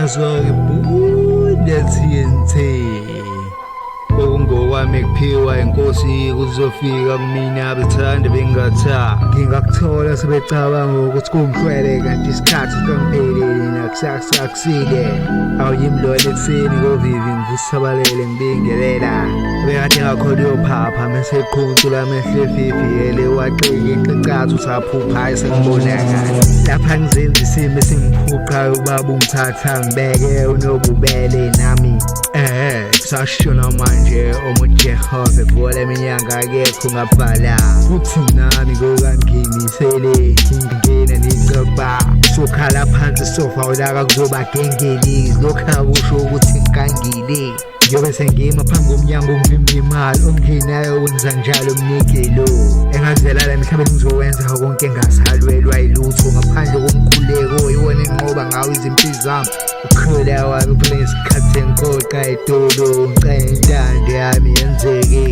Nazo-ke bhuda TNT. Okungokwami kuphiwa inkosi kuzofika kumina bethanda bengatha ngingakuthola sebecabanga ukuthi kungihlwele kanti isikhathi sikangipheleli nakusasa kusile awuyimi lona ekuseni kovivi ngivusabalele ngibingelela bekade ngakhona uyophapha mese eqhunsula amehlo efifiyele waxeke icathu usaphupha sengibona kahle lapha ngizenza isimo esingiphuqayo ubaba ungithatha ngibeke unobubele nami kusashona manje umujehova evula iminyango akekho ngabhala futhi nami kokangimisele ngingena nicoba sokhala phansi sofa ulaka kuzoba gengeli lokhu akusho ukuthi ngikangile ngiyobe sengima phambi komnyango ngivimba imali ongenayo wenza njalo mnikelo engazelala emhlabeni ngizowenza konke engasalwelwa yilutho ngaphandle komkhuleko iwona enqoba ngawo izimpi zami Ukhula wami kuphela ngesikhathi senkoqa edolo ngicela intando yami yenzeke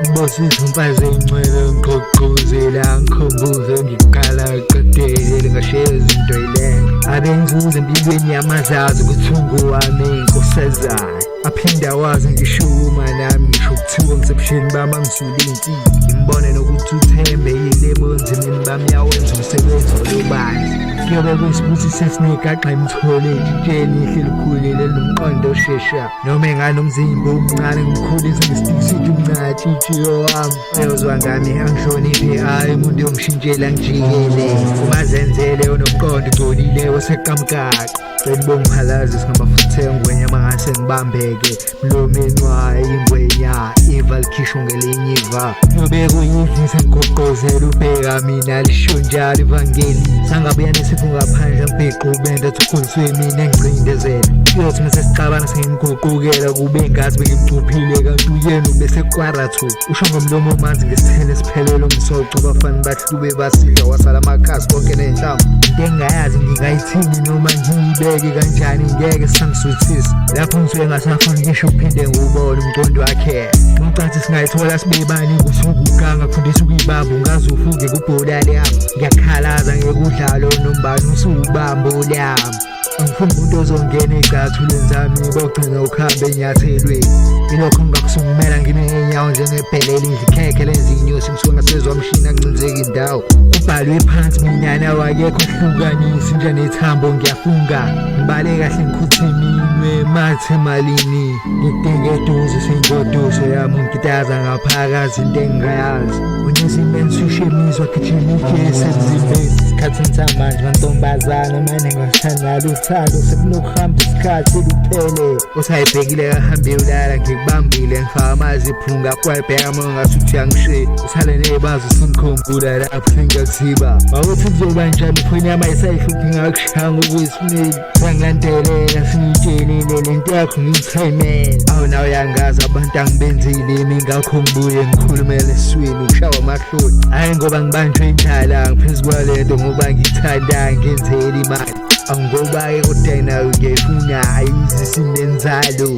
ngibosise umfazi engcwele ngigqugquzela ngikhumbuze ngiqala qedele ngashiya izinto ilenga abenzuza empilweni yamazazi ukuthi unguwami inkosazana aphinde awazi ngisho uma nami ngisho kuthiwa ngisebusheni bami angisule insi ngimbone nokuthi uthembekile ebunzimeni bami yawenza umsebenzi olubanzi Kuyobe kuyisibusiso esinegaxa emthole etshitsheni elihle likhulile linomqondo oshesha noma enganomzimba omncane ngimkhulise ngestikisiti umncatshitshi wami uyozwa ngami angihloniphe hhayi umuntu yongishintshela ngijikele umazenzele onomqondo ugcolile oseqamqaqo cela ubongiphalaze singamafuthi engwenya mangase ngibambeke mlomeni wayo ingwenya iva likhishwa ngelinye iva yobe kuyidlisa ngigqugquzela ubheka mina lisho njalo ivangeli sangabuya nesifo ngaphandle ngibheqe ubenda thukhuliswe mina ngicindezela kuyothi mase sixabana sengimguqukela kube ngazi bengimcuphile kanti uyena ubesekwarathu usho ngomlomo omanzi ngesithele esiphelele umsoco abafana bahlube basidla wasala amakhasi konke nenhlamvu into engingayazi ngingayithini noma ngiyibeke kanjani ngeke sangisuthisa lapho ngisuke ngasafuni ngisho ukuphinde ngiwubone umqondo wakhe umcathi singayithola sibebani kusukuganga kufundisa ukuyibamba ungaze ufunge kubhola leyami ngiyakhalaza ngekudlalo nombani usuwubambo leyami angifuni umuntu ozongena ey'cathulweni zami bogcina ukuhamba enyathelweni ilokho ngingakusungumela ngime ngeenyawo njengebhele elidla ikhekhe lenza inyosi ngisuke ngasezwa mshini ancinzeka indawo kubhalwe phansi mina wakekho hlukanisi njenethambo ngiyafunga ngibale kahle ngikhuthe iminwe mathe malini ngidinga eduze sengoduso yami ngikitaza ngaphakathi into engingayazi unesimeni sishemizwa gijima ugesi emzimbeni esikhathini samanje mantombazane mane ngasithandala uthando sekunokuhamba isikhathi luphele usayibhekile kahambe ulala ngikubambile ngifaka amaziphunga kwayibheka uma ngathi uthi uyangishiya usale ney'bazi usungikhumbula lapho sengiyakuziba wawuthi kuzoba njani ifoni yami ayisayihluphi ngakushaya ngokwesimeli sangilandelela singitshelile lento yakho ngiyithayimele awu nawe uyangazi abantu angibenzile imi ngakho ngibuye ngikhulumele eswini ukushawa amahloni hhayi ngoba ngibanjwe indlala ngiphezu kwalento ngoba ngithanda ngenzela imali angoba-ke kodwa nayo ngiyayifuna ayizi sinenzalo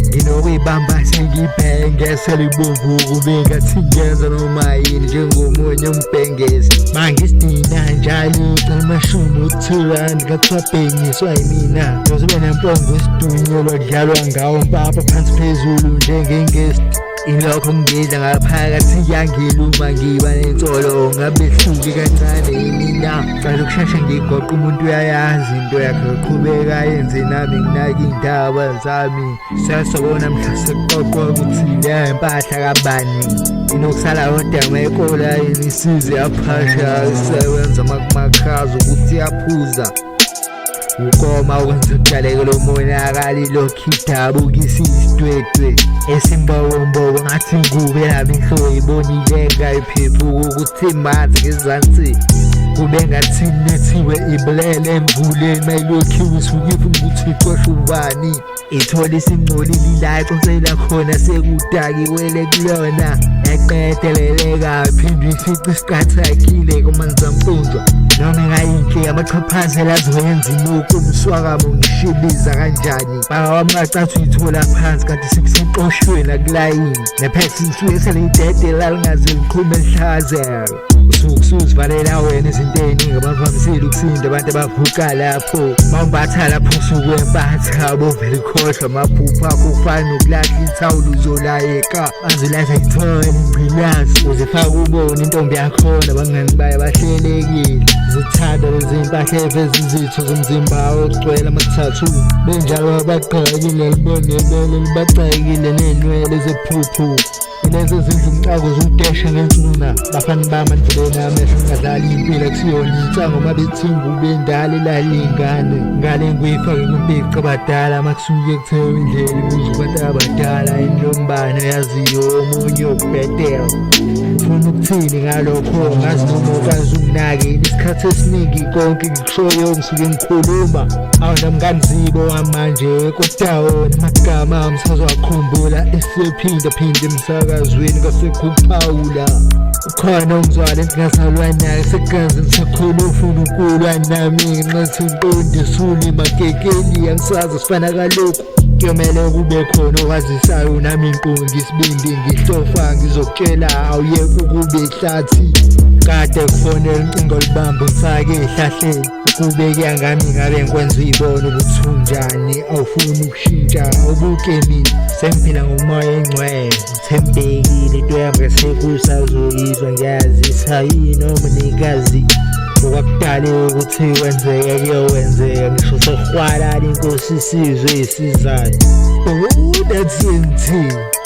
nginokuyibamba sengibhenge selibomvu kube ngathi ngenza noma yini njengomunye umbhengezi mangisidina njalo amashumi u-2 rand kathiwa bhengiswa yimina ngizobe nempongo isidunyelwa kudlalwa ngawo mpapa phansi phezulu njengengesti ilokho ngidla ngaphakathi yangiluma ngiba nensolo ngabe hluke kancane yimina cala ukusheshe ngigoqa umuntu uyayazi into yakhe qhubeka yenze nami nginake iy'ndaba zami Sasobona mhla sekuqoqwa ukuthi le mpahla kabani inokusala yodwa mayikola imisizi yaphasha isebenza makumakhaza ukuthi yaphuza ukoma ukwenza kudaleke lo monakali lokhu idabukisa isidwedwe esimbowombobo ngathi ngube yami inhloko ibonile ngayiphephuka ukuthi manzi ngezansi kube ngathi nethiwe ibulele emvuleni mayilokhiwe isuke ifuna ukuthi ixoshe ubani ithole isingcolile la econsela khona sekudakiwele kuyona eqedeleleka phinde ifice isiqathakile kumanzampunzwa noma engayinhle amachaphazela azoyenza inuku umswakamo ngishibiza kanjani baba wami ungacathi uyithola phansi kanti sekuseqoshweni nakulayini nephethi lisuke seliyidedela lingaze liqhume lihlazela usuke usuzivalela wena izinto ey'ningi, abavamisile ukusinda abantu abavuka lapho. Mawumbatha lapho usuke wempatha, bovele ukhohlwa amaphupho akho, kufana nokulahla ithawula uzolayeka. Bazolahla ithole ingculazi, uzifaka ubone intombi yakhona, abangani bayo bahlelekile. Zithanda lezi mpahla eveza izitho zomzimba ogcwele ama-tattoo. Benjalo abagqokile libone ibele libacakile ney'nwele zephuphu. Lezi ezindlu umcako ziwudeshe ngensuna. Bafana bami anivuleni amehlo, ningadlali impilo akusiyona insango. Uma bethi ingubo endala ilala iy'ngane, ngale nguyifake kwimpica abadala. Uma kusuke kuthiwa indlela ibuzwa kubantu abadala, inlombane yaziyo omunye ukubhedela. Ufuna ukuthini ngalokho? Ngazi noma ukaze unginake isikhathi esiningi, konke ngikushoyo ngisuke ngikhuluma. Awu namnganzibo wamanje, kodwa wona amagama ngisazowakhumbula esephinda phinda emsakazweni kasekho ukuphawula. Ukhona umzwalo engingasalwa naye segazi, ngisakhona ufuna ukulwa nami ngenxa ngiqonde makekeli angisazi sifana kalokhu. Kuyomele kube khona owazisayo nami ngiqonde isibindi ngihlofa ngizokutshela, awuyeke ukube ihlathi. Kade kufonela ucingo libamba ngifake ehlahleni, kube kuya ngami ngabe ngikwenza uyibone ukuthi unjani. Awufuni ukushintsha, awubuke mina sengiphila ngomoya engcwele, ngithembekile into yami ngasekusazoyizwa, ngiyazisa yini omnikazi. Okwakudala ukuthi kwenzeka kuyowenzeka, ngisho sekuhwalala inkosi isizwe isizayo. Oh, that's it.